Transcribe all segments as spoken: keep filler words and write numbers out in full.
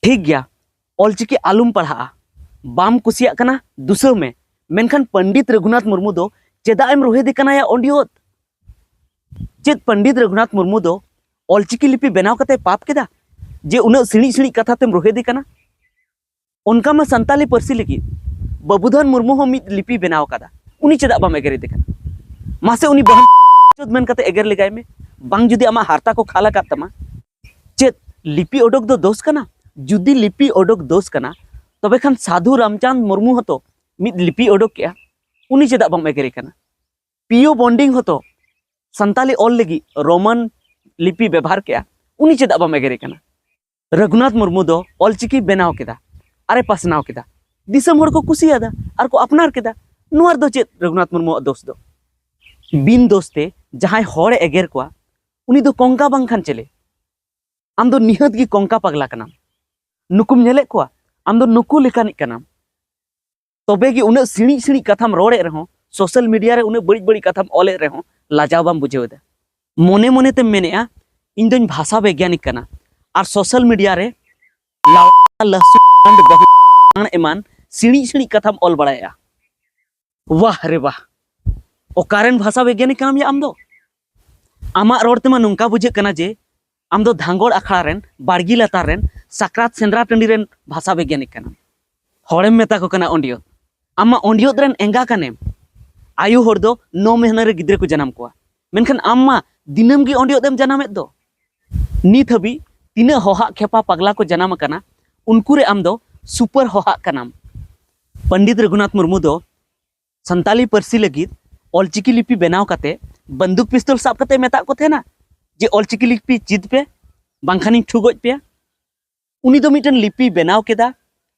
ᱴᱷᱤᱠ ᱜᱮᱭᱟ, ᱚᱞᱪᱤᱠᱤ ᱟᱞᱚᱢ ᱯᱟᱲᱦᱟᱜᱼᱟ, ᱵᱟᱢ ᱠᱩᱥᱤᱭᱟᱜ ᱠᱟᱱᱟ, ᱫᱩᱥᱟᱹᱣ ᱢᱮ, ᱢᱮᱱᱠᱷᱟᱱ ᱯᱚᱱᱰᱤᱛ ᱨᱚᱜᱷᱩᱱᱟᱛᱷ ᱢᱩᱨᱢᱩ ᱫᱚ ᱪᱮᱫᱟᱜ ᱮᱢ ᱨᱳᱦᱮᱫᱮ ᱠᱟᱱᱟᱭᱟ ᱚᱸᱰᱤᱭᱚᱛ? ᱪᱮᱫ ᱯᱚᱱᱰᱤᱛ ᱨᱚᱜᱷᱩᱱᱟᱛᱷ ᱢᱩᱨᱢᱩ ᱫᱚ ᱚᱞᱪᱤᱠᱤ ᱞᱤᱯᱤ ᱵᱮᱱᱟᱣ ᱠᱟᱛᱮ ᱯᱟᱯ ᱠᱮᱫᱟ, ᱡᱮ ᱩᱱᱟᱹᱜ ᱥᱤᱬᱤᱡ ᱥᱤᱬᱤᱡ ᱠᱟᱛᱷᱟ ᱛᱮᱢ ᱨᱳᱦᱮᱫᱮ ᱠᱟᱱᱟ? ᱚᱱᱠᱟ ᱢᱟ ᱥᱟᱱᱛᱟᱞᱤ ᱯᱟᱹᱨᱥᱤ ᱞᱟᱹᱜᱤᱫ ᱵᱟᱹᱵᱩᱫᱷᱟᱱ ᱢᱩᱨᱢᱩ ᱦᱚᱸ ᱢᱤᱫ ᱞᱤᱯᱤ ᱵᱮᱱᱟᱣ ᱟᱠᱟᱫᱟ, ᱩᱱᱤ ᱪᱮᱫᱟᱜ ᱵᱟᱢ ᱮᱜᱮᱨᱮᱫᱮ ᱠᱟᱱᱟ? ᱢᱟᱥᱮ ᱩᱱᱤ ᱵᱟᱦᱟᱱ ᱢᱮᱱ ᱠᱟᱛᱮ ᱮᱜᱮᱨ ᱞᱮᱜᱟᱭ ᱢᱮ, ᱵᱟᱝ ᱡᱩᱫᱤ ᱟᱢᱟᱜ ᱦᱟᱨᱛᱟ ᱠᱚ ᱠᱷᱟᱞ ᱟᱠᱟᱫ ᱛᱟᱢᱟ᱾ ᱪᱮᱫ ᱞᱤᱯᱤ ᱚᱰᱚᱠ ᱫᱚ ᱫᱳᱥ ᱠᱟᱱᱟ? ᱡᱩᱫᱤ ᱞᱤᱯᱤ ᱚᱰᱚᱠ ᱫᱳᱥ ᱠᱟᱱᱟ, ᱛᱚᱵᱮ ᱠᱷᱟᱱ ᱥᱟᱫᱷᱩ ᱨᱟᱢᱪᱟᱸᱫᱽ ᱢᱩᱨᱢᱩ ᱦᱚᱸᱛᱚ ᱢᱤᱫ ᱞᱤᱯᱤ ᱚᱰᱚᱠ ᱠᱮᱜᱼᱟ, ᱩᱱᱤ ᱪᱮᱫᱟᱜ ᱵᱟᱢ ᱮᱜᱮᱨᱮ ᱠᱟᱱᱟ? ᱯᱤᱭᱳ ᱵᱚᱱᱰᱤᱝ ᱦᱚᱸᱛᱚ ᱥᱟᱱᱛᱟᱞᱤ ᱚᱞ ᱞᱟᱹᱜᱤᱫ ᱨᱳᱢᱟᱱ ᱞᱤᱯᱤ ᱵᱮᱵᱷᱟᱨ ᱠᱮᱜᱼᱟ, ᱩᱱᱤ ᱪᱮᱫᱟᱜ ᱵᱟᱢ ᱮᱜᱮᱨᱮ ᱠᱟᱱᱟ? ᱨᱚᱜᱷᱩᱱᱟᱛᱷ ᱢᱩᱨᱢᱩ ᱫᱚ ᱚᱞᱪᱤᱠᱤ ᱵᱮᱱᱟᱣ ᱠᱮᱫᱟ ᱟᱨᱮ ᱯᱟᱥᱱᱟᱣ ᱠᱮᱫᱟ, ᱫᱤᱥᱚᱢ ᱦᱚᱲ ᱠᱚ ᱠᱩᱥᱤᱭᱟᱫᱟ ᱟᱨ ᱠᱚ ᱟᱯᱱᱟᱨ ᱠᱮᱫᱟ᱾ ᱱᱚᱣᱟ ᱨᱮᱫᱚ ᱪᱮᱫ ᱨᱚᱜᱷᱩᱱᱟᱛᱷ ᱢᱩᱨᱢᱩᱣᱟᱜ ᱫᱳᱥ ᱫᱚ? ᱵᱤᱱ ᱫᱳᱥ ᱛᱮ ᱡᱟᱦᱟᱸᱭ ᱦᱚᱲᱮ ᱮᱜᱮᱨ ᱠᱚᱣᱟ, ᱩᱱᱤ ᱫᱚ ᱠᱚᱝᱠᱟ ᱵᱟᱝᱠᱷᱟᱱ ᱪᱮᱞᱮ? ᱟᱢ ᱫᱚ ᱱᱤᱦᱟᱹᱛ ᱜᱮ ᱠᱚᱝᱠᱟ ᱯᱟᱜᱽᱞᱟ ᱠᱟᱱᱟᱢ᱾ ᱱᱩᱠᱩᱢ ᱧᱮᱞᱮᱫ ᱠᱚᱣᱟ? ᱟᱢ ᱫᱚ ᱱᱩᱠᱩ ᱞᱮᱠᱟᱱᱤᱡ ᱠᱟᱱᱟᱢ᱾ ᱛᱚᱵᱮ ᱜᱮ ᱩᱱᱟᱹᱜ ᱥᱤᱬᱤᱡ ᱥᱤᱬᱤᱡ ᱠᱟᱛᱷᱟᱢ ᱨᱚᱲᱮᱫ ᱨᱮᱦᱚᱸ, ᱥᱳᱥᱟᱞ ᱢᱤᱰᱤᱭᱟ ᱨᱮ ᱩᱱᱟᱹᱜ ᱵᱟᱹᱲᱤᱡ ᱵᱟᱹᱲᱤᱡ ᱠᱟᱛᱷᱟᱢ ᱚᱞᱮᱫ ᱨᱮᱦᱚᱸ ᱞᱟᱡᱟᱣ ᱵᱟᱢ ᱵᱩᱡᱷᱟᱹᱣ ᱮᱫᱟ᱾ ᱢᱚᱱᱮ ᱢᱚᱱᱮ ᱛᱮᱢ ᱢᱮᱱᱮᱫᱼᱟ, "ᱤᱧ ᱫᱚᱧ ᱵᱷᱟᱥᱟ ᱵᱤᱜᱽᱜᱟᱱᱤᱠ ᱠᱟᱱᱟ", ᱟᱨ ᱥᱳᱥᱟᱞ ᱢᱤᱰᱤᱭᱟ ᱨᱮ ᱞᱟᱣᱲᱟ, ᱞᱟᱹᱥᱩᱱ, ᱵᱟᱹᱦᱩ ᱮᱢᱟᱱ ᱥᱤᱬᱤᱡ ᱥᱤᱬᱤᱡ ᱠᱟᱛᱷᱟᱢ ᱚᱞ ᱵᱟᱲᱟᱭᱮᱫᱼᱟ᱾ ᱣᱟᱦ ᱨᱮ ᱣᱟᱦ, ᱚᱠᱟᱨᱮᱱ ᱵᱷᱟᱥᱟ ᱵᱤᱜᱽᱜᱟᱱᱤᱠ ᱠᱟᱱᱟᱢ ᱭᱟ ᱟᱢ ᱫᱚ? ᱟᱢᱟᱜ ᱨᱚᱲ ᱛᱮᱢᱟ ᱱᱚᱝᱠᱟ ᱵᱩᱡᱷᱟᱹᱜ ᱠᱟᱱᱟ ᱡᱮ ᱟᱢ ᱫᱚ ᱫᱷᱟᱸᱜᱚᱲ ᱟᱠᱷᱲᱟ ᱨᱮᱱ, ᱵᱟᱲᱜᱤ ᱞᱟᱛᱟᱨ ᱨᱮᱱ, ᱥᱟᱠᱨᱟᱛ ᱥᱮᱸᱫᱽᱨᱟ ᱴᱟᱺᱰᱤ ᱨᱮᱱ ᱵᱷᱟᱥᱟ ᱵᱤᱜᱽᱜᱟᱱᱤᱠ ᱠᱟᱱᱟᱢ᱾ ᱦᱚᱲᱮᱢ ᱢᱮᱛᱟ ᱠᱚ ᱠᱟᱱᱟ ᱚᱸᱰᱤᱭᱚᱛ᱾ ᱟᱢ ᱢᱟ ᱚᱸᱰᱤᱭᱚᱛ ᱨᱮᱱ ᱮᱸᱜᱟ ᱠᱟᱱᱮᱢ᱾ ᱟᱭᱳ ᱦᱚᱲ ᱫᱚ ᱱᱚ ᱢᱟᱹᱦᱱᱟᱹ ᱨᱮ ᱜᱤᱫᱽᱨᱟᱹ ᱠᱚ ᱡᱟᱱᱟᱢ ᱠᱚᱣᱟ, ᱢᱮᱱᱠᱷᱟᱱ ᱟᱢ ᱢᱟ ᱫᱤᱱᱟᱹᱢ ᱜᱮ ᱚᱸᱰᱤᱭᱚᱛ ᱮᱢ ᱡᱟᱱᱟᱢᱮᱫ ᱫᱚ᱾ ᱱᱤᱛ ᱦᱟᱹᱵᱤᱡ ᱛᱤᱱᱟᱹᱜ ᱦᱚᱦᱟᱜ ᱠᱷᱮᱯᱟ ᱯᱟᱜᱽᱞᱟ ᱠᱚ ᱡᱟᱱᱟᱢ ᱟᱠᱟᱱᱟ, ᱩᱱᱠᱩ ᱨᱮ ᱟᱢ ᱫᱚ ᱥᱩᱯᱟᱨ ᱦᱚᱦᱟᱜ ᱠᱟᱱᱟᱢ᱾ ᱯᱚᱱᱰᱤᱛ ᱨᱚᱜᱷᱩᱱᱟᱛᱷ ᱢᱩᱨᱢᱩ ᱫᱚ ᱥᱟᱱᱛᱟᱞᱤ ᱯᱟᱹᱨᱥᱤ ᱞᱟᱹᱜᱤᱫ ᱚᱞᱪᱤᱠᱤ ᱞᱤᱯᱤ ᱵᱮᱱᱟᱣ ᱠᱟᱛᱮ ᱵᱟᱱᱫᱩᱠ ᱯᱤᱥᱛᱚᱞ ᱥᱟᱵ ᱠᱟᱛᱮ ᱢᱮᱛᱟᱜ ᱠᱚ ᱛᱟᱦᱮᱱᱟ ᱡᱮ, "ᱚᱞᱪᱤᱠᱤ ᱞᱤᱯᱤ ᱪᱮᱫ ᱯᱮ, ᱵᱟᱝᱠᱷᱟᱱᱤᱧ ᱴᱷᱩ ᱜᱚᱡ ᱯᱮᱭᱟ"? ᱩᱱᱤ ᱫᱚ ᱢᱤᱫᱴᱮᱱ ᱞᱤᱯᱤ ᱵᱮᱱᱟᱣ ᱠᱮᱫᱟ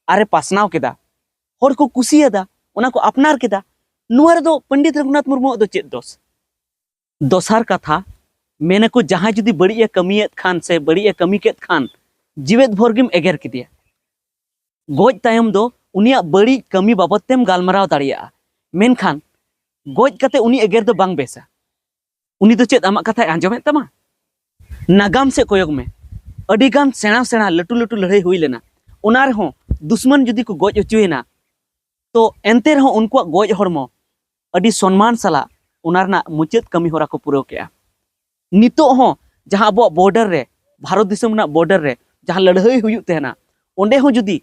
ᱟᱨᱮ ᱯᱟᱥᱱᱟᱣ ᱠᱮᱫᱟ, ᱦᱚᱲ ᱠᱚ ᱠᱩᱥᱤᱭᱟᱫᱟ, ᱚᱱᱟ ᱠᱚ ᱟᱯᱱᱟᱨ ᱠᱮᱫᱟ᱾ ᱱᱚᱣᱟ ᱨᱮᱫᱚ ᱯᱚᱱᱰᱤᱛ ᱨᱚᱜᱷᱩᱱᱟᱛᱷ ᱢᱩᱨᱢᱩᱣᱟᱜ ᱫᱚ ᱪᱮᱫ ᱫᱳᱥ? ᱫᱚᱥᱟᱨ ᱠᱟᱛᱷᱟ, ᱢᱮᱱᱟᱠᱚ ᱡᱟᱦᱟᱸᱭ ᱡᱩᱫᱤ ᱵᱟᱹᱲᱤᱡ ᱮ ᱠᱟᱹᱢᱤᱭᱮᱫ ᱠᱷᱟᱱ ᱥᱮ ᱵᱟᱹᱲᱤᱡ ᱮ ᱠᱟᱹᱢᱤ ᱠᱮᱫ ᱠᱷᱟᱱ, ᱡᱤᱣᱮᱫ ᱵᱷᱳᱨ ᱜᱮᱢ ᱮᱜᱮᱨ ᱠᱮᱫᱮᱭᱟ᱾ ᱜᱚᱡ ᱛᱟᱭᱚᱢ ᱫᱚ ᱩᱱᱤᱭᱟᱜ ᱵᱟᱹᱲᱤᱡ ᱠᱟᱹᱢᱤ ᱵᱟᱵᱚᱫ ᱛᱮᱢ ᱜᱟᱞᱢᱟᱨᱟᱣ ᱫᱟᱲᱮᱭᱟᱜᱼᱟ, ᱢᱮᱱᱠᱷᱟᱱ ᱜᱚᱡ ᱠᱟᱛᱮ ᱩᱱᱤ ᱮᱜᱮᱨ ᱫᱚ ᱵᱟᱝ ᱵᱮᱥᱟ᱾ ᱩᱱᱤ ᱫᱚ ᱪᱮᱫ ᱟᱢᱟᱜ ᱠᱟᱛᱷᱟᱭ ᱟᱸᱡᱚᱢᱮᱫ ᱛᱟᱢᱟ? ᱱᱟᱜᱟᱢ ᱥᱮᱫ ᱠᱚᱭᱚᱜ ᱢᱮ᱾ ᱟᱹᱰᱤ ᱜᱟᱱ ᱥᱮᱬᱟ ᱥᱮᱬᱟ ᱞᱟᱹᱴᱩ ᱞᱟᱹᱴᱩ ᱞᱟᱹᱲᱦᱟᱹᱭ ᱦᱩᱭ ᱞᱮᱱᱟ᱾ ᱚᱱᱟ ᱨᱮᱦᱚᱸ ᱫᱩᱥᱢᱟᱱ ᱡᱩᱫᱤ ᱠᱚ ᱜᱚᱡ ᱦᱚᱪᱚᱭᱮᱱᱟ, ᱛᱚ ᱮᱱᱛᱮ ᱨᱮᱦᱚᱸ ᱩᱱᱠᱩᱣᱟᱜ ᱜᱚᱡ ᱦᱚᱲᱢᱚ ᱟᱹᱰᱤ ᱥᱚᱱᱢᱟᱱ ᱥᱟᱞᱟᱜ ᱚᱱᱟ ᱨᱮᱱᱟᱜ ᱢᱩᱪᱟᱹᱫ ᱠᱟᱹᱢᱤ ᱦᱚᱨᱟ ᱠᱚ ᱯᱩᱨᱟᱹᱣ ᱠᱮᱜᱼᱟ᱾ ᱱᱤᱛᱚᱜ ᱦᱚᱸ ᱡᱟᱦᱟᱸ ᱟᱵᱚᱣᱟᱜ ᱵᱚᱨᱰᱟᱨ ᱨᱮ, ᱵᱷᱟᱨᱚᱛ ᱫᱤᱥᱚᱢ ᱨᱮᱱᱟᱜ ᱵᱚᱨᱰᱟᱨ ᱨᱮ ᱡᱟᱦᱟᱸ ᱞᱟᱹᱲᱦᱟᱹᱭ ᱦᱩᱭᱩᱜ ᱛᱟᱦᱮᱱᱟ, ᱚᱸᱰᱮ ᱦᱚᱸ ᱡᱩᱫᱤ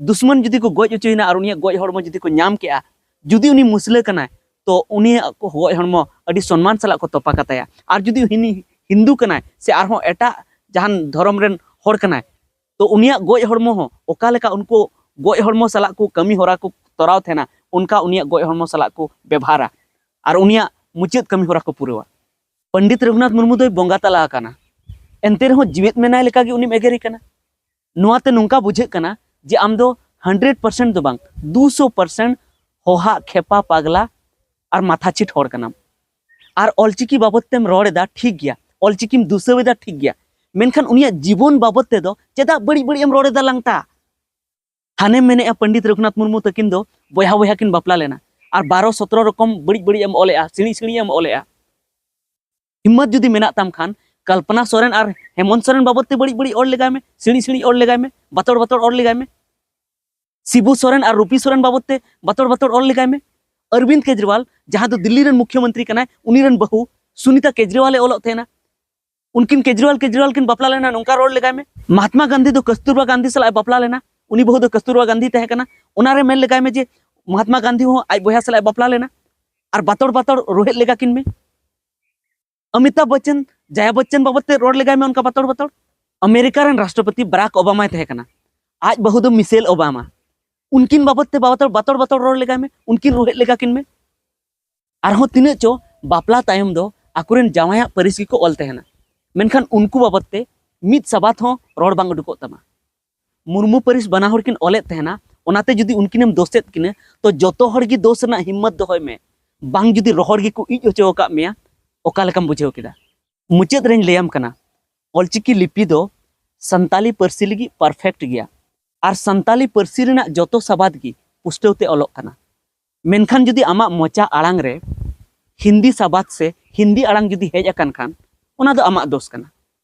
ᱫᱩᱥᱢᱟᱱ ᱡᱩᱫᱤ ᱠᱚ ᱜᱚᱡ ᱦᱚᱪᱚᱭᱮᱱᱟ ᱟᱨ ᱩᱱᱤᱭᱟᱜ ᱜᱚᱡ ᱦᱚᱲᱢᱚ ᱡᱩᱫᱤ ᱠᱚ ᱧᱟᱢ ᱠᱮᱜᱼᱟ, ᱡᱩᱫᱤ ᱩᱱᱤ ᱢᱩᱥᱞᱟᱹ ᱠᱟᱱᱟᱭ, ᱛᱚ ᱩᱱᱤᱭᱟᱜ ᱠᱚ ᱜᱚᱡ ᱦᱚᱲᱢᱚ ᱟᱹᱰᱤ ᱥᱚᱱᱢᱟᱱ ᱥᱟᱞᱟᱜ ᱠᱚ ᱛᱚᱯᱟ ᱠᱟᱛᱟᱭᱟ᱾ ᱟᱨ ᱡᱩᱫᱤ ᱦᱤᱱᱤ-, ᱦᱤᱱᱫᱩ ᱠᱟᱱᱟᱭ ᱥᱮ ᱟᱨᱦᱚᱸ ᱮᱴᱟᱜ ᱡᱟᱦᱟᱱ ᱫᱷᱚᱨᱚᱢ ᱨᱮᱱ ᱦᱚᱲ ᱠᱟᱱᱟᱭ, ᱛᱚ ᱩᱱᱤᱭᱟᱜ ᱜᱚᱡ ᱦᱚᱲᱢᱚ ᱦᱚᱸ ᱚᱠᱟ ᱞᱮᱠᱟ ᱩᱱᱠᱩ ᱜᱚᱡ ᱦᱚᱲᱢᱚ ᱥᱟᱞᱟᱜ ᱠᱚ ᱠᱟᱹᱢᱤ ᱦᱚᱨᱟ ᱠᱚ ᱛᱚᱨᱟᱣ ᱛᱟᱦᱮᱱᱟ, ᱚᱱᱠᱟ ᱩᱱᱤᱭᱟᱜ ᱜᱚᱡ ᱦᱚᱲᱢᱚ ᱥᱟᱞᱟᱜ ᱠᱚ ᱵᱮᱵᱷᱟᱨᱟ ᱟᱨ ᱩᱱᱤᱭᱟᱜ ᱢᱩᱪᱟᱹᱫ ᱠᱟᱹᱢᱤ ᱦᱚᱨᱟ ᱠᱚ ᱯᱩᱨᱟᱹᱣᱟ᱾ ᱯᱚᱱᱰᱤᱛ ᱨᱚᱜᱷᱩᱱᱟᱛᱷ ᱢᱩᱨᱢᱩ ᱫᱚᱭ ᱵᱚᱸᱜᱟ ᱛᱟᱞᱟ ᱟᱠᱟᱱᱟ, ᱮᱱᱛᱮ ᱨᱮᱦᱚᱸ ᱡᱤᱣᱮᱫ ᱢᱮᱱᱟᱭ ᱞᱮᱠᱟᱜᱮ ᱩᱱᱤᱢ ᱮᱜᱮᱨᱮ ᱠᱟᱱᱟ᱾ ᱱᱚᱣᱟ ᱛᱮ ᱱᱚᱝᱠᱟ ᱵᱩᱡᱷᱟᱹᱜ ᱠᱟᱱᱟ ᱡᱮ ᱟᱢ ᱫᱚ ᱦᱟᱱᱰᱨᱮᱰ ᱯᱟᱨᱥᱮᱱᱴ ᱫᱚ ᱵᱟᱝ, ᱫᱩᱥᱚ ᱯᱟᱨᱥᱮᱱᱴ ᱦᱚᱦᱟᱜ ᱠᱷᱮᱯᱟ ᱯᱟᱜᱽᱞᱟ ᱟᱨ ᱢᱟᱛᱷᱟ ᱪᱷᱤᱴ ᱦᱚᱲ ᱠᱟᱱᱟᱢ᱾ ᱟᱨ ᱚᱞᱪᱤᱠᱤ ᱵᱟᱵᱚᱫ ᱛᱮᱢ ᱨᱚᱲ ᱮᱫᱟ, ᱴᱷᱤᱠ ᱜᱮᱭᱟ, ᱚᱞᱪᱤᱠᱤᱢ ᱫᱩᱥᱟᱹᱣ ᱮᱫᱟ, ᱴᱷᱤᱠ ᱜᱮᱭᱟ, ᱢᱮᱱᱠᱷᱟᱱ ᱩᱱᱤᱭᱟᱜ ᱡᱤᱵᱚᱱ ᱵᱟᱵᱚᱫ ᱛᱮᱫᱚ ᱪᱮᱫᱟᱜ ᱵᱟᱹᱲᱤᱡ ᱵᱟᱹᱲᱤᱡ ᱮᱢ ᱨᱚᱲ ᱮᱫᱟ ᱞᱟᱝᱴᱟ? ᱦᱟᱱᱮᱢ ᱢᱮᱱᱮᱫᱼᱟ ᱯᱚᱱᱰᱤᱛ ᱨᱚᱜᱷᱩᱱᱟᱛᱷ ᱢᱩᱨᱢᱩ ᱛᱟᱹᱠᱤᱱ ᱫᱚ ᱵᱚᱭᱦᱟ ᱵᱚᱭᱦᱟ ᱠᱤᱱ ᱵᱟᱯᱞᱟ ᱞᱮᱱᱟ, ᱟᱨ ᱵᱟᱨᱚ ᱥᱚᱛᱨᱚ ᱨᱚᱠᱚᱢ ᱵᱟᱹᱲᱤᱡ ᱵᱟᱹᱲᱤᱡ ᱮᱢ ᱚᱞᱮᱜᱼᱟ, ᱥᱤᱬᱤᱡ ᱥᱤᱬᱤᱡ ᱮᱢ ᱚᱞᱮᱜᱼᱟ᱾ ᱦᱤᱢᱢᱚᱛ ᱡᱩᱫᱤ ᱢᱮᱱᱟᱜ ᱛᱟᱢ ᱠᱷᱟᱱ, ᱠᱚᱞᱯᱚᱱᱟ ᱥᱚᱨᱮᱱ ᱟᱨ ᱦᱮᱢᱚᱱᱛ ᱥᱚᱨᱮᱱ ᱵᱟᱵᱚᱫ ᱛᱮ ᱵᱟᱹᱲᱤᱡ ᱵᱟᱹᱲᱤᱡ ᱚᱞ ᱞᱮᱜᱟᱭ ᱢᱮ, ᱥᱤᱬᱤᱡ ᱥᱤᱬᱤᱡ ᱚᱞ ᱞᱮᱜᱟᱭ ᱢᱮ, ᱵᱟᱛᱚᱲ ᱵᱟᱛᱚᱲ ᱚᱞ ᱞᱮᱜᱟᱭ ᱢᱮ᱾ ᱥᱤᱵᱩ ᱥᱚᱨᱮᱱ ᱟᱨ ᱨᱩᱯᱤ ᱥᱚᱨᱮᱱ ᱵᱟᱵᱚᱫ ᱛᱮ ᱵᱟᱛᱚᱲ ᱵᱟᱛᱚᱲ ᱚᱞ ᱞᱮᱜᱟᱭ ᱢᱮ᱾ ᱚᱨᱵᱤᱱᱫ ᱠᱮᱡᱨᱤᱣᱟᱞ, ᱡᱟᱦᱟᱸ ᱫᱚ ᱫᱤᱞᱞᱤ ᱨᱮᱱ ᱢᱩᱠᱷᱭᱚᱢᱚᱱᱛᱨᱤ ᱠᱟᱱᱟᱭ, ᱩᱱᱤ ᱨᱮᱱ ᱵᱟᱹᱦᱩ ᱥᱩᱱᱤᱛᱟ ᱠᱮᱡᱨᱤᱣᱟᱞ ᱮ ᱚᱞᱚᱜ ᱛᱟᱦᱮᱱᱟ, ᱩᱱᱠᱤᱱ ᱠᱮᱡᱨᱤᱣᱟᱞ ᱠᱮᱡᱨᱤᱣᱟᱞ ᱠᱤᱱ ᱵᱟᱯᱞᱟ ᱞᱮᱱᱟ, ᱱᱚᱝᱠᱟ ᱨᱚᱲ ᱞᱮᱜᱟᱭ ᱢᱮ᱾ ᱢᱟᱦᱟᱛᱢᱟ ᱜᱟᱱᱫᱷᱤ ᱫᱚ ᱠᱟᱥᱛᱩᱨᱵᱟ ᱜᱟᱱᱫᱷᱤ ᱥᱟᱞᱟᱜ ᱮ ᱵᱟᱯᱞᱟ ᱞᱮᱱᱟ, ᱩᱱᱤ ᱵᱟᱹᱦᱩ ᱫᱚ ᱠᱟᱥᱛᱩᱨᱵᱟ ᱜᱟᱱᱫᱷᱤ ᱛᱟᱦᱮᱸ ᱠᱟᱱᱟ, ᱚᱱᱟ ᱨᱮ ᱢᱮᱱ ᱞᱮᱜᱟᱭ ᱢᱮ ᱡᱮ ᱢᱟᱦᱟᱛᱢᱟ ᱜᱟᱱᱫᱷᱤ ᱦᱚᱸ ᱟᱡ ᱵᱚᱭᱦᱟ ᱥᱟᱞᱟᱜ ᱮ ᱵᱟᱯᱞᱟ ᱞᱮᱱᱟ, ᱟᱨ ᱵᱟᱛᱚᱲ ᱵᱟᱛᱚᱲ ᱨᱚᱦᱮᱫ ᱞᱮᱜᱟ ᱠᱤᱱ ᱢᱮ᱾ ᱚᱢᱤᱛᱟᱵᱷ ᱵᱚᱪᱪᱚᱱ, ᱡᱟᱭᱟ ᱵᱚᱪᱪᱚᱱ ᱵᱟᱵᱚᱫ ᱛᱮ ᱨᱚᱲ ᱞᱮᱜᱟᱭ ᱢᱮ ᱚᱱᱠᱟ ᱵᱟᱛᱚᱲ ᱵᱟᱛᱚᱲ᱾ ᱟᱢᱮᱨᱤᱠᱟ ᱨᱮᱱ ᱨᱟᱥᱴᱨᱚᱯᱚᱛᱤ ᱵᱟᱨᱟᱠ ᱳᱵᱟᱢᱟᱭ ᱛᱟᱦᱮᱸ ᱠᱟᱱᱟ, ᱟᱡ ᱵᱟᱹᱦᱩ ᱫᱚ ᱢᱤᱥᱮᱞ ᱳᱵᱟᱢᱟ, ᱩᱱᱠᱤᱱ ᱵᱟᱵᱚᱫ ᱛᱮ ᱵᱟᱛᱚᱲ ᱵᱟᱛᱚᱲ ᱵᱟᱛᱚᱲ ᱨᱚᱲ ᱞᱮᱜᱟᱭ ᱢᱮ, ᱩᱱᱠᱤᱱ ᱨᱚᱦᱮᱫ ᱞᱮᱜᱟ ᱠᱤᱱ ᱢᱮ᱾ ᱟᱨᱦᱚᱸ ᱛᱤᱱᱟᱹᱜ ᱪᱚ ᱵᱟᱯᱞᱟ ᱛᱟᱭᱚᱢ ᱫᱚ ᱟᱠᱚᱨᱮᱱ ᱡᱟᱶᱟᱭᱟᱜ ᱯᱟᱹᱨᱤᱥ ᱜᱮᱠᱚ ᱚᱞ ᱛᱟᱦᱮᱱᱟ, ᱢᱮᱱᱠᱷᱟᱱ ᱩᱱᱠᱩ ᱵᱟᱵᱚᱫ ᱛᱮ ᱢᱤᱫ ᱥᱟᱵᱟᱫ ᱦᱚᱸ ᱨᱚᱲ ᱵᱟᱝ ᱩᱰᱩᱠᱚᱜ ᱛᱟᱢᱟ᱾ ᱢᱩᱨᱢᱩ ᱯᱟᱹᱨᱤᱥ ᱵᱟᱱᱟ ᱦᱚᱲ ᱠᱤᱱ ᱚᱞᱮᱫ ᱛᱟᱦᱮᱱᱟ, ᱚᱱᱟᱛᱮ ᱡᱩᱫᱤ ᱩᱱᱠᱤᱱᱮᱢ ᱫᱳᱥᱮᱫ ᱠᱤᱱᱟ, ᱛᱚ ᱡᱚᱛᱚ ᱦᱚᱲ ᱜᱮ ᱫᱳᱥ ᱨᱮᱱᱟᱜ ᱦᱤᱢᱢᱚᱛ ᱫᱚᱦᱚᱭ ᱢᱮ᱾ ᱵᱟᱝ ᱡᱩᱫᱤ ᱨᱚᱦᱚᱲ ᱜᱮᱠᱚ ᱤᱡ ᱦᱚᱪᱚ ᱟᱠᱟᱫ ᱢᱮᱭᱟ, ᱚᱠᱟ ᱞᱮᱠᱟᱢ ᱵᱩᱡᱷᱟᱹᱣ ᱠᱮᱫᱟ? ᱢᱩᱪᱟᱹᱫ ᱨᱮᱧ ᱞᱟᱹᱭᱟᱢ ᱠᱟᱱᱟ, ᱚᱞᱪᱤᱠᱤ ᱞᱤᱯᱤ ᱫᱚ ᱥᱟᱱᱛᱟᱞᱤ ᱯᱟᱹᱨᱥᱤ ᱞᱟᱹᱜᱤᱫ ᱯᱟᱨᱯᱷᱮᱠᱴ ᱜᱮᱭᱟ, ᱟᱨ ᱥᱟᱱᱛᱟᱞᱤ ᱯᱟᱹᱨᱥᱤ ᱨᱮᱱᱟᱜ ᱡᱚᱛᱚ ᱥᱟᱵᱟᱫ ᱜᱮ ᱯᱩᱥᱴᱟᱹᱣ ᱛᱮ ᱚᱞᱚᱜ ᱠᱟᱱᱟ᱾ ᱢᱮᱱᱠᱷᱟᱱ ᱡᱩᱫᱤ ᱟᱢᱟᱜ ᱢᱚᱪᱟ ᱟᱲᱟᱝ ᱨᱮ ᱦᱤᱱᱫᱤ ᱥᱟᱵᱟᱫ ᱥᱮ ᱦᱤᱱᱫᱤ ᱟᱲᱟᱝ ᱡᱩᱫᱤ ᱦᱮᱡ ᱟᱠᱟᱱ ᱠᱷᱟᱱ, ᱚᱱᱟ ᱫᱚ ᱟᱢᱟᱜ ᱫᱳᱥ ᱠᱟᱱᱟ᱾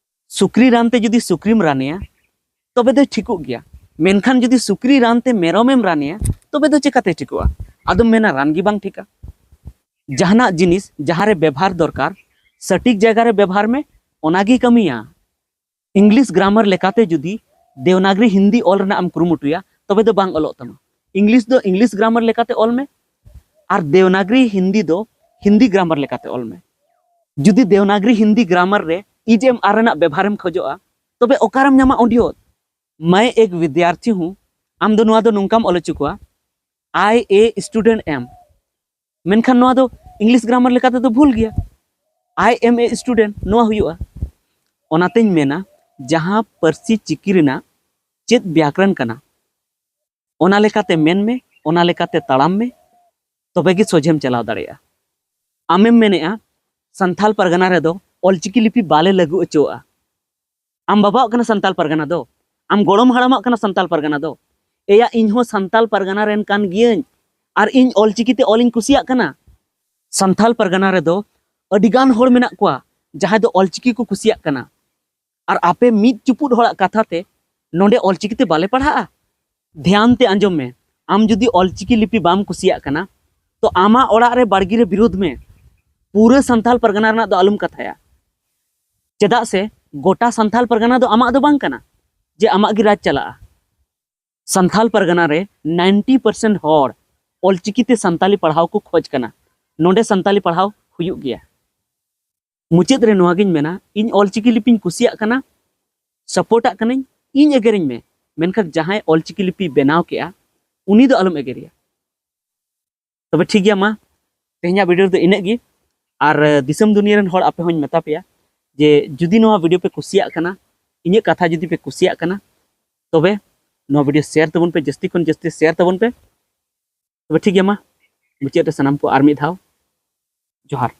ᱥᱩᱠᱨᱤ ᱨᱟᱱ ᱛᱮ ᱡᱩᱫᱤ ᱥᱩᱠᱨᱤᱢ ᱨᱟᱱᱮᱭᱟ, ᱛᱚᱵᱮ ᱫᱚᱭ ᱴᱷᱤᱠᱚᱜ ᱜᱮᱭᱟ᱾ ᱢᱮᱱᱠᱷᱟᱱ ᱡᱩᱫᱤ ᱥᱩᱠᱨᱤ ᱨᱟᱱ ᱛᱮ ᱢᱮᱨᱚᱢᱮᱢ ᱨᱟᱱᱮᱭᱟ, ᱛᱚᱵᱮ ᱫᱚ ᱪᱮᱠᱟᱛᱮ ᱴᱷᱤᱠᱚᱜᱼᱟ? ᱟᱫᱚᱢ ᱢᱮᱱᱟ ᱨᱟᱱ ᱜᱮ ᱵᱟᱝ ᱴᱷᱤᱠᱟ᱾ ᱡᱟᱦᱟᱱᱟᱜ ᱡᱤᱱᱤᱥ ᱡᱟᱦᱟᱸ ᱨᱮ ᱵᱮᱵᱷᱟᱨ ᱫᱚᱨᱠᱟᱨ, ᱥᱚᱴᱷᱤᱠ ᱡᱟᱭᱜᱟ ᱨᱮ ᱵᱮᱵᱷᱟᱨ ᱢᱮ, ᱚᱱᱟ ᱜᱮᱭ ᱠᱟᱹᱢᱤᱭᱟ᱾ ᱤᱝᱞᱤᱥ ᱜᱨᱟᱢᱟᱨ ᱞᱮᱠᱟᱛᱮ ᱡᱩᱫᱤ ᱫᱮᱣᱱᱟᱜᱽᱨᱤ ᱦᱤᱱᱫᱤ ᱚᱞ ᱨᱮᱱᱟᱜ ᱮᱢ ᱠᱩᱨᱩᱢᱩᱴᱩᱭᱟ, ᱛᱚᱵᱮ ᱫᱚ ᱵᱟᱝ ᱚᱞᱚᱜ ᱛᱟᱢᱟ᱾ ᱤᱝᱞᱤᱥ ᱫᱚ ᱤᱝᱞᱤᱥ ᱜᱨᱟᱢᱟᱨ ᱞᱮᱠᱟᱛᱮ ᱚᱞ ᱢᱮ, ᱟᱨ ᱫᱮᱣᱱᱟᱜᱽᱨᱤ ᱦᱤᱱᱫᱤ ᱫᱚ ᱦᱤᱱᱫᱤ ᱜᱨᱟᱢᱟᱨ ᱞᱮᱠᱟᱛᱮ ᱚᱞ ᱢᱮ᱾ ᱡᱩᱫᱤ ᱫᱮᱣᱱᱟᱜᱽᱨᱤ ᱦᱤᱱᱫᱤ ᱜᱨᱟᱢᱟᱨ ᱨᱮ ᱤᱡ ᱮᱢ ᱟᱨ ᱨᱮᱱᱟᱜ ᱵᱮᱵᱷᱟᱨᱮᱢ ᱠᱷᱚᱡᱚᱜᱼᱟ, ᱛᱚᱵᱮ ᱚᱠᱟᱨᱮᱢ ᱧᱟᱢᱟ ᱚᱸᱰᱮ ᱦᱚᱸ? ᱢᱟᱭ ᱮᱠ ᱵᱤᱫᱽᱭᱟᱨᱛᱷᱤ ᱦᱩᱸ, ᱟᱢ ᱫᱚ ᱱᱚᱣᱟ ᱫᱚ ᱱᱚᱝᱠᱟᱢ ᱚᱞ ᱦᱚᱪᱚ ᱠᱚᱣᱟ, ᱟᱭ ᱮ ᱥᱴᱩᱰᱮᱱᱴ ᱮᱢ, ᱢᱮᱱᱠᱷᱟᱱ ᱱᱚᱣᱟ ᱫᱚ ᱤᱝᱞᱤᱥ ᱜᱨᱟᱢᱟᱨ ᱞᱮᱠᱟ ᱛᱮᱫᱚ ᱵᱷᱩᱞ ᱜᱮᱭᱟ᱾ ᱟᱭ ᱮᱢ ᱮ ᱥᱴᱩᱰᱮᱱᱴ ᱱᱚᱣᱟ ᱦᱩᱭᱩᱜᱼᱟ᱾ ᱚᱱᱟᱛᱮᱧ ᱢᱮᱱᱟ, ᱡᱟᱦᱟᱸ ᱯᱟᱹᱨᱥᱤ ᱪᱤᱠᱤ ᱨᱮᱱᱟᱜ ᱪᱮᱫ ᱵᱮᱭᱟᱠᱨᱚᱱ ᱠᱟᱱᱟ, ᱚᱱᱟ ᱞᱮᱠᱟᱛᱮ ᱢᱮᱱ ᱢᱮ, ᱚᱱᱟ ᱞᱮᱠᱟᱛᱮ ᱛᱟᱲᱟᱢ ᱢᱮ, ᱛᱚᱵᱮ ᱜᱮ ᱥᱚᱡᱷᱮᱢ ᱪᱟᱞᱟᱣ ᱫᱟᱲᱮᱭᱟᱜᱼᱟ᱾ ᱟᱢᱮᱢ ᱢᱮᱱᱮᱫᱼᱟ, ᱥᱟᱱᱛᱟᱞ ᱯᱟᱨᱜᱟᱱᱟ ᱨᱮᱫᱚ ᱚᱞᱪᱤᱠᱤ ᱞᱤᱯᱤ ᱵᱟᱞᱮ ᱞᱟᱹᱜᱩ ᱦᱚᱪᱚᱣᱟᱜᱼᱟ᱾ ᱟᱢ ᱵᱟᱵᱟᱣᱟᱜ ᱠᱟᱱᱟ ᱥᱟᱱᱛᱟᱞ ᱯᱟᱨᱜᱟᱱᱟ ᱫᱚ, ᱟᱢ ᱜᱚᱲᱚᱢ ᱦᱟᱲᱟᱢᱟᱜ ᱠᱟᱱᱟ ᱥᱟᱱᱛᱟᱞ ᱯᱟᱨᱜᱟᱱᱟ ᱫᱚ᱾ ᱮᱭᱟ, ᱤᱧ ᱦᱚᱸ ᱥᱟᱱᱛᱟᱞ ᱯᱟᱨᱜᱟᱱᱟ ᱨᱮᱱ ᱠᱟᱱ ᱜᱤᱭᱟᱹᱧ, ᱟᱨ ᱤᱧ ᱚᱞᱪᱤᱠᱤ ᱛᱮ ᱚᱞᱤᱧ ᱠᱩᱥᱤᱭᱟᱜ ᱠᱟᱱᱟ᱾ ᱥᱟᱱᱛᱟᱞ ᱯᱟᱨᱜᱟᱱᱟ ᱨᱮᱫᱚ ᱟᱹᱰᱤᱜᱟᱱ ᱦᱚᱲ ᱢᱮᱱᱟᱜ ᱠᱚᱣᱟ ᱡᱟᱦᱟᱸᱭ ᱫᱚ ᱚᱞᱪᱤᱠᱤ ᱠᱚ ᱠᱩᱥᱤᱭᱟᱜ ᱠᱟᱱᱟ, ᱟᱨ ᱟᱯᱮ ᱢᱤᱫ ᱪᱩᱯᱩᱫ ᱦᱚᱲᱟᱜ ᱠᱟᱛᱷᱟ ᱛᱮ ᱱᱚᱰᱮ ᱚᱞᱪᱤᱠᱤ ᱛᱮ ᱵᱟᱞᱮ ᱯᱟᱲᱦᱟᱜᱼᱟ? ᱫᱷᱮᱭᱟᱱ ᱛᱮ ᱟᱸᱡᱚᱢ ᱢᱮ, ᱟᱢ ᱡᱩᱫᱤ ᱚᱞᱪᱤᱠᱤ ᱞᱤᱯᱤ ᱵᱟᱢ ᱠᱩᱥᱤᱭᱟᱜ ᱠᱟᱱᱟ, ᱛᱚ ᱟᱢᱟᱜ ᱚᱲᱟᱜ ᱨᱮ ᱵᱟᱲᱜᱮ ᱨᱮ ᱵᱤᱨᱳᱫᱷ ᱢᱮ, ᱯᱩᱨᱟᱹ ᱥᱟᱱᱛᱟᱞ ᱯᱟᱨᱜᱟᱱᱟ ᱨᱮᱱᱟᱜ ᱫᱚ ᱟᱞᱚᱢ ᱠᱟᱛᱷᱟᱭᱟ᱾ ᱪᱮᱫᱟᱜ ᱥᱮ ᱜᱚᱴᱟ ᱥᱟᱱᱛᱟᱞ ᱯᱟᱨᱜᱟᱱᱟ ᱫᱚ ᱟᱢᱟᱜ ᱫᱚ ᱵᱟᱝ ᱠᱟᱱᱟ ᱡᱮ ᱟᱢᱟᱜ ᱜᱮ ᱨᱟᱡᱽ ᱪᱟᱞᱟᱜᱼᱟ᱾ ᱥᱟᱱᱛᱟᱞ ᱯᱟᱨᱜᱟᱱᱟ ᱨᱮ ᱱᱟᱭᱤᱱᱴᱤ ᱯᱟᱨᱥᱮᱱᱴ ᱦᱚᱲ ᱚᱞᱪᱤᱠᱤ ᱛᱮ ᱥᱟᱱᱛᱟᱞᱤ ᱯᱟᱲᱦᱟᱣ ᱠᱚ ᱠᱷᱚᱡᱽ ᱠᱟᱱᱟ᱾ ᱱᱚᱰᱮ ᱥᱟᱱᱛᱟᱞᱤ ᱯᱟᱲᱦᱟᱣ ᱦᱩᱭᱩᱜ ᱜᱮᱭᱟ᱾ ᱢᱩᱪᱟᱹᱫ ᱨᱮ ᱱᱚᱣᱟ ᱜᱤᱧ ᱢᱮᱱᱟ, ᱤᱧ ᱚᱞᱪᱤᱠᱤ ᱞᱤᱯᱤᱧ ᱠᱩᱥᱤᱭᱟᱜ ᱠᱟᱱᱟ, ᱥᱟᱯᱳᱨᱴᱟᱜ ᱠᱟᱹᱱᱟᱹᱧ, ᱤᱧ ᱮᱜᱮᱨᱤᱧ ᱢᱮ, ᱢᱮᱱᱠᱷᱟᱱ ᱡᱟᱦᱟᱸᱭ ᱚᱞᱪᱤᱠᱤ ᱞᱤᱯᱤ ᱵᱮᱱᱟᱣ ᱠᱮᱜᱼᱟ, ᱩᱱᱤ ᱫᱚ ᱟᱞᱚᱢ ᱮᱜᱮᱨᱮᱭᱟ᱾ ᱛᱚᱵᱮ ᱴᱷᱤᱠ ᱜᱮᱭᱟ, ᱢᱟ ᱛᱮᱦᱮᱧᱟᱜ ᱵᱷᱤᱰᱤᱭᱳ ᱨᱮᱫᱚ ᱤᱱᱟᱹᱜ ᱜᱮ᱾ ᱟᱨ ᱫᱤᱥᱚᱢ ᱫᱩᱱᱤᱭᱟᱹ ᱨᱮᱱ ᱦᱚᱲ ᱟᱯᱮ ᱦᱚᱸᱧ ᱢᱮᱛᱟ ᱯᱮᱭᱟ ᱡᱮ ᱡᱩᱫᱤ ᱱᱚᱣᱟ ᱵᱷᱤᱰᱤᱭᱳ ᱯᱮ ᱠᱩᱥᱤᱭᱟᱜ ᱠᱟᱱᱟ, ᱤᱧᱟᱹᱜ ᱠᱟᱛᱷᱟ ᱡᱩᱫᱤ ᱯᱮ ᱠᱩᱥᱤᱭᱟᱜ ᱠᱟᱱᱟ, ᱛᱚᱵᱮ ᱱᱚᱣᱟ ᱵᱷᱤᱰᱤᱭᱳ ᱥᱮᱭᱟᱨ ᱛᱟᱵᱚᱱ ᱯᱮ, ᱡᱟᱹᱥᱛᱤ ᱠᱷᱚᱱ ᱡᱟᱹᱥᱛᱤ ᱥᱮᱭᱟᱨ ᱛᱟᱵᱚᱱ ᱯᱮ᱾ ᱛᱚᱵᱮ ᱴᱷᱤᱠ ᱜᱮᱭᱟ, ᱢᱟ ᱢᱩᱪᱟᱹᱫ ᱨᱮ ᱥᱟᱱᱟᱢ ᱠᱚ ᱟᱨ ᱢᱤᱫ ᱫᱷᱟᱣ ᱡᱚᱦᱟᱨ᱾